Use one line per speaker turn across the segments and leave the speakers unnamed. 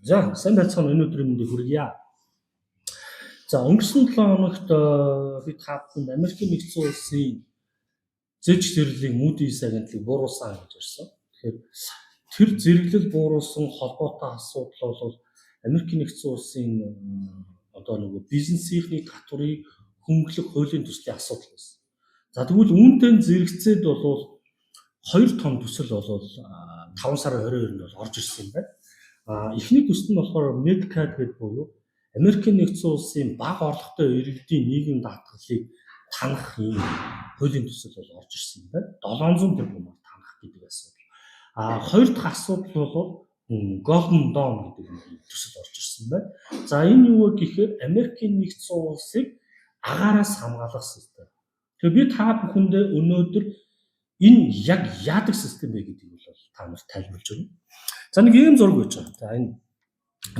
За, сайн байцгаана, өнөөдрийн мэндийг хүргье. За, өнгөрсөн 7 хоногт би та бүхэнд Америкийн нэгдсэн улсын зээж зэрэглэлийг Moody's агентлаг бууруулсан гэж ярьсан. Тэгэхээр тэр зэрэглэл бууруулсан холбоотой асуудал бол Америкийн нэгдсэн улсын одоо нөгөө бизнесийнхний татварыг хөнгөлөх хуулийн төслийн асуудал байсан. За, тэгвэл үүнтэй зэрэгцээд бол хоёр том төсөл бол 5 сарын 22-нд бол орж ирсэн юм байна. Эхний төсөл нь болохоор Medicaid гэдэг буюу Америкийн нэгдсэн улсын бага орлоготой иргэдийн нийгмийн даатгалыг танах ийм хуулийн төсөл бол орж ирсэн юм байна. 700 тэрбумаар танах гэдэг асуудал. Хоёр дахь асуудал бол Golden Dome гэдэг нэг төсөл орж ирсэн байна. За, энэ юу вэ гэхээр Америкийн нэгдсэн улсыг агаараас хамгаалах систем. Тэгэхээр би та бүхэндээ өнөөдөр энэ яг яадаг систем бэ гэдгийг бол та нарт тайлбарлаж өгнө. За, нэг ийм зураг байж байгаа. За, энэ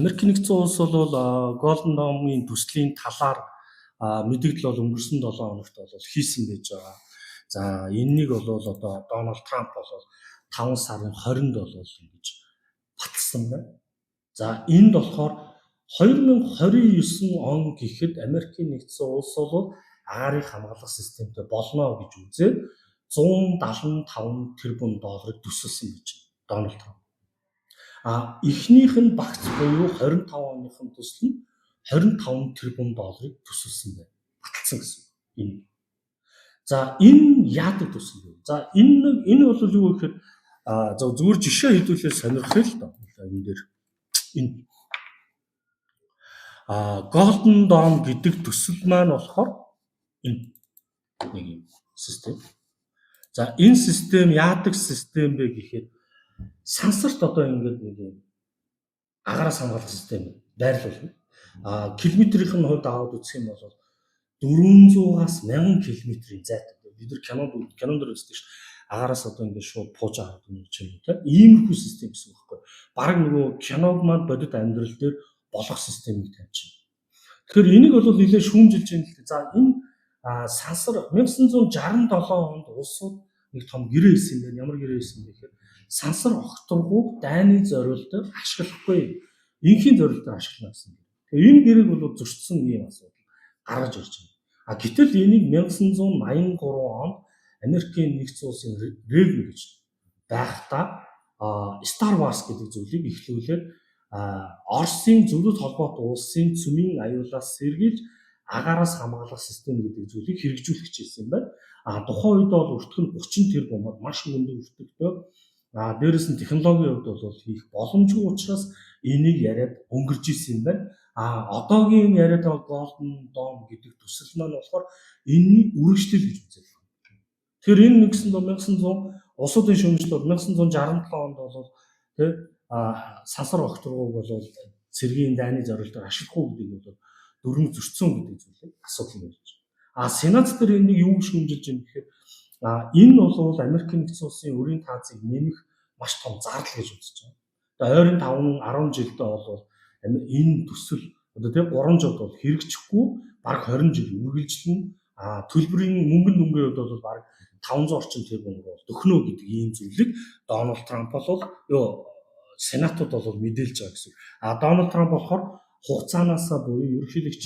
Америкийн нэгдсэн улс бол Golden Dome-ийн төслийн талаар мэдээлэл бол өнгөрсөн 7 хоногт бол хийсэн байж байгаа. За, энэнийг бол одоо Дональд Трамп бол 5 сарын 20-нд бол ингэж баталсан байна. За, энд болохоор 2029 он гэхэд Америкийн нэгдсэн улс бол агаарын хамгаалах системтэй болно гэж үзээд 175 тэрбум долларыг төсөлсөн гэж байна Дональд Трамп. Эхнийх нь багц буюу 25 оных нь төсөл нь 25 тэрбум долларыг төсөлсөн байна. Баталсан гэсэн үг. Энэ. За, энэ яадаг төсөл вэ? За, энэ бол юу гэхээр зүгээр жишээ хэдүүлээ сонирхъя л доо. Энэ дээр энэ Golden Dome гэдэг төсөл маань болохоор энэ нэг юм систем. За, энэ систем яадаг систем бэ гэхээр сансарт одоо ингээд нэг юм агаараас хамгаалах систем байрлуулна. Километрийн нь хувьд аваад үзэх юм бол 400-аас 1000 километрийн зайтай. Бид нар кинонд дээр үздэг шүү. Агаараас одоо ингээд шууд пуужаа аваад өгнө ч юм уу, тийм. Иймэрхүү систем гэсэн үг байхгүй. Бараг нөгөө киног маань бодит амьдрал дээр болох системийг тавьж байна. Тэгэхээр энийг бол нэлээд шүүмжилж байна л дээ. За, энэ сансар 1967 онд улсууд нэг том гэрээ хийсэн юм байна. Ямар гэрээ хийсэн бэ гэхээр сансар огторгууг дайны зорилтоор ашиглахгүй, энхийн зорилтоор ашиглана гэсэн. Тэгэхээр энэ гэрээг бол зөрчсөн ийм асуудал гаргаж ирж байна. Гэтэл энийг 1983 онд Америкийн нэгдсэн улсын Рейган гэж байхдаа Star Wars гэдэг зүйлийг эхлүүлээд Оросын зөвлөлт холбоот улсын цөмийн аюулаас сэргийлж агаараас хамгаалах систем гэдэг зүйлийг хэрэгжүүлэх гэж юм байна. Тухайн үед бол өртөг нь 30 тэрбумаар маш өндөр өртөгтэй. Дээрэс нь технологийн хувьд бол хийх боломжгүй учраас энийг яриад өнгөрж исэн юм байна. Одоогийн яриад байгаа Golden Dome гэдэг төсөл маань болохоор энэний үргэлжлэл гэж үзэл байна. Тэгэхээр энэ нэгсэн 1900 улсуудын шүүмжлэл 1967 онд бол тий сансар огторгууг бол цэргийн дайны зорилтоор ашиглах уу гэдгийг бол дүрм зөрчсөн гэдэг зүйлийг асуудал ярьж байна. Сенат дээр энийг юу шүүмжилж байна гэхээр энэ бол Америкийн нэгдсэн улсын өрийн таазыг нэмэх маш том зардал гэж үзэж байгаа. Одоо ойрын 5 10 жилдээ бол энэ төсөл одоо тийм 3 жил бол хэрэгжихгүй, бараг 20 жил үргэлжлэнэ. Төлбөрийн мөнгөн дүнгийн хувьд бол бараг 500 орчим тэрбум бол дөхнө гэдэг ийм зүйлийг Дональд Трамп бол ёо сенатууд бол мэдээлж байгаа гэсэн. Дональд Трамп болохоор хугацаанаасаа буюу ерөнхийлөгч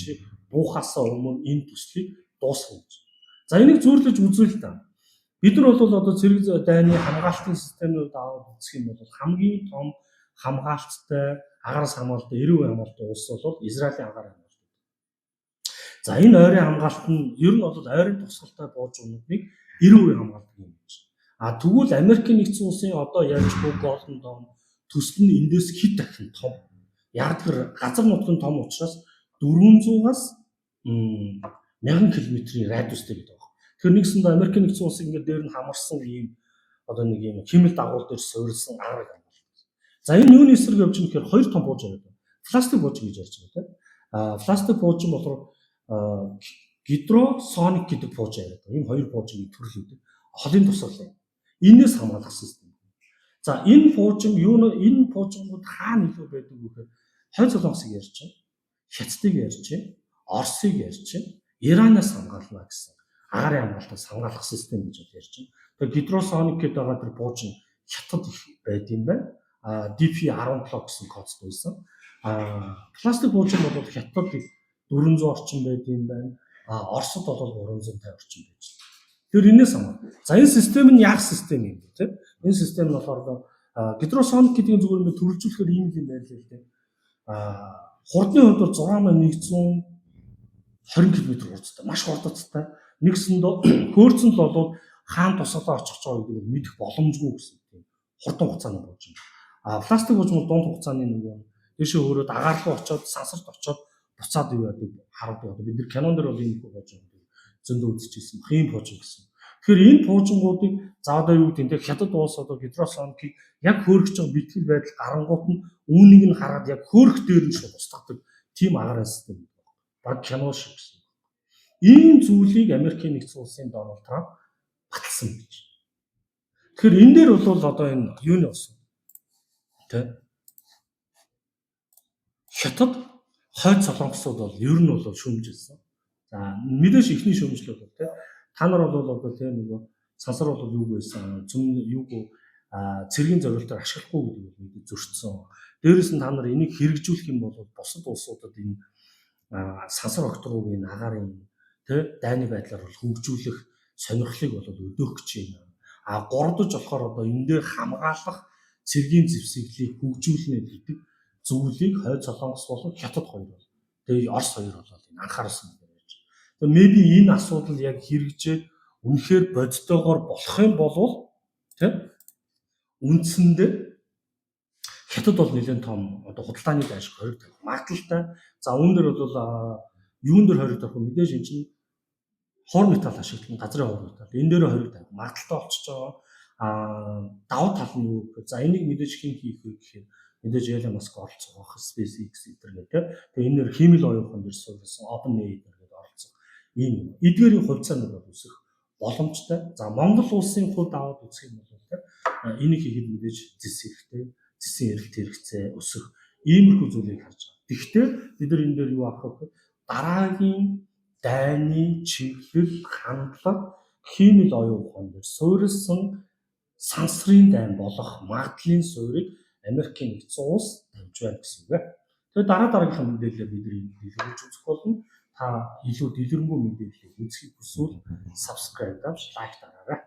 буухаасаа өмнө энэ төслийг дуусгах гэж. За, энийг зүйрлэж үзье л да. Бид нар бол одоо цэрэг дайны хамгаалтын системийг аваад үзэх юм бол хамгийн том хамгаалттай, агаараас хамгаалалтай 90% хамгаалалтай улс бол Израилийн агаар хамгаалалт. За, энэ ойрын хамгаалалт нь ер нь бол ойрын тусгалтай бууж унуудыг 90% хамгаалдаг юм байна. Тэгвэл Америкийн нэгдсэн улсын одоо ярьж буй Golden Dome төсөл нь эндээс хэд дахин том. Яг тэр газар нутг нь том учраас 400-аас 1000 км-ийн радиустай гэдэг байна. Тэгэхээр нэгсэндээ Америкийн нэгдсэн улсыг ингээд дээр нь хамарсан ийм одоо нэг ийм хиймэл дагуул дээр суурилсан агарыг хамгаалдаг. За, энэ юуны эсрэг явж байгаа гэхээр хоёр том бууж яриад байна. Пластик бууж гэж ярьж байгаа, тийм. Пластик бууж нь болохоор гидросоник гэдэг бууж яриад байгаа. Ийм хоёр буужийн төрөл үүдэг. Холын тусгалын. Энээс хамгаалах систем. За, энэ пуужин юу, энэ пуужингууд хаана илүү байдаг вэ гэхээр Хойд Солонгосыг ярьж байна. Хятадыг ярьж байна. Оросыг ярьж байна. Иранаас хамгаална гэсэн агаарын хамгаалтаас хамгаалах систем гэж ярьж байна. Тэгэхээр гидросоник гэдэг байгаа тэр пуужин Хятад их байд юм байна. DP17 гэсэн кодтой байсан. Пластик буужин бол Хятад 400 орчим байд юм байна. Оросд бол 350 орчим байж байна. Тэр энэс хамаа. За, энэ систем нь яах систем юм бэ, те? Энэ систем нь болохоор гидросоник гэдэг нь зүгээр ингээд төрөлжүүлэхээр ийм юм байна л дээ. Хурдны хувьд бол 6120 км хурдтай, маш хурдтай. Нэгсэндээ хөөрцөнд л болоод хаан тусгалаа очих байгаа гэдгийг мэдэх боломжгүй гэсэн тийм хурдан хугацааны буужин. Пластик буужин бол дунд хугацааны нөгөө дээшээ хөөрөөд агаар руу очиод, сансарт очиод, буцаад юу яадаг, хараад одоо бид нар кинон дээр бол ийм буужин зөндөө үзчихсэн. Ийм пуужин гэсэн. Тэгэхээр энэ пуужингуудыг за одоо юу гэдэг нь, Хятад улс одоо гидросоникийг яг хөөрөх байгаа бэлтгэл байдал гарангуут нь үүнийг нь хараад яг хөөрөх дээр нь шууд устгадаг тийм агаарын систем гэдэг. Баг кино шиг гэсэн. Ийм зүйлийг Америкийн нэгдсэн улсын Дональд Трамп баталсан гэж. Тэгэхээр энэ дээр бол одоо энэ юуны болсон? Тэ? Хятад, Хойд Солонгосууд бол ер нь бол шүүмжилсэн. За, мэдээж эхний шүүмжлэл бол, тэ, та нар бол одоо, тэ, нөгөө сансар бол юу байсан, зүм юугүй цэргийн зорилтоор ашиглахгүй гэдэг бол мэдээж зөрчсөн. Дээрээс нь та нар энийг хэрэгжүүлэх юм бол бусад улсуудад энэ сансар огторгуугийн агаарын, тэ, дайны байдлаар бол хөгжүүлэх сонирхлыг бол өдөөх гэж байна. Гуравдаж болохоор одоо энэ дээр хамгаалах цэргийн зэвсэглийг хөгжүүлнэ гэдэг зүйлийг Хойд Солонгос болон Хятад хоёр бол, тэгээ Орос хоёр бол энэ анхаарсан юм байж. Тэгээ maybe энэ асуудал яг хэрэгжээд үнэхээр бодтойгоор болох юм бол, тэ, үндсэндээ Хятад бол нэлээд том одоо худалдааны дайшиг хориг тавих магадлалтай. За, үүн дээр бол юун дээр хориг тавих вэ? Мэдээж энэ чинь хуур металл ашиглан, газрын хуур металл. Энэ дээр хориг тавих магадлалтай болчихж байгаа. Давуу тал нь юу гэхээр, за, энийг мэдээж хэн хийх вэ гэхээр мэдээж Elon Musk оролцох байх, SpaceX энэ гэх, тийм. Тэгээ энэ нэр хиймэл оюун ухаан дээр суурилсан OpenAI гэдэг оролцох ийм юм. Эдгээрийн хувьцаанууд бол өсөх боломжтой. За, Монгол улсын хувьд аваад үзэх юм бол, тийм, энийг хийхэд мэдээж зэс хэрэгтэй, зэсийн эрэлт хэрэгцээ өсөх иймэрхүү зүйлийг харж байгаа. Тэгэхдээ бид нар энэ дээр юу авах вэ гэхээр дараагийн дайны чиглэл, хандлага хиймэл оюун ухаан дээр суурилсан сансрын дайн болох магадлалын суурийг Америкийн нэгдсэн улс тавьж байна гэсэн үг ээ. Тэгээ дараа дараагийнхаа мэдээлэлээр бид нар дэлгэрүүлж үзэх болно. Та илүү дэлгэрэнгүй мэдээллийг үзэхийг хүсвэл subscribe авч, like дараарай.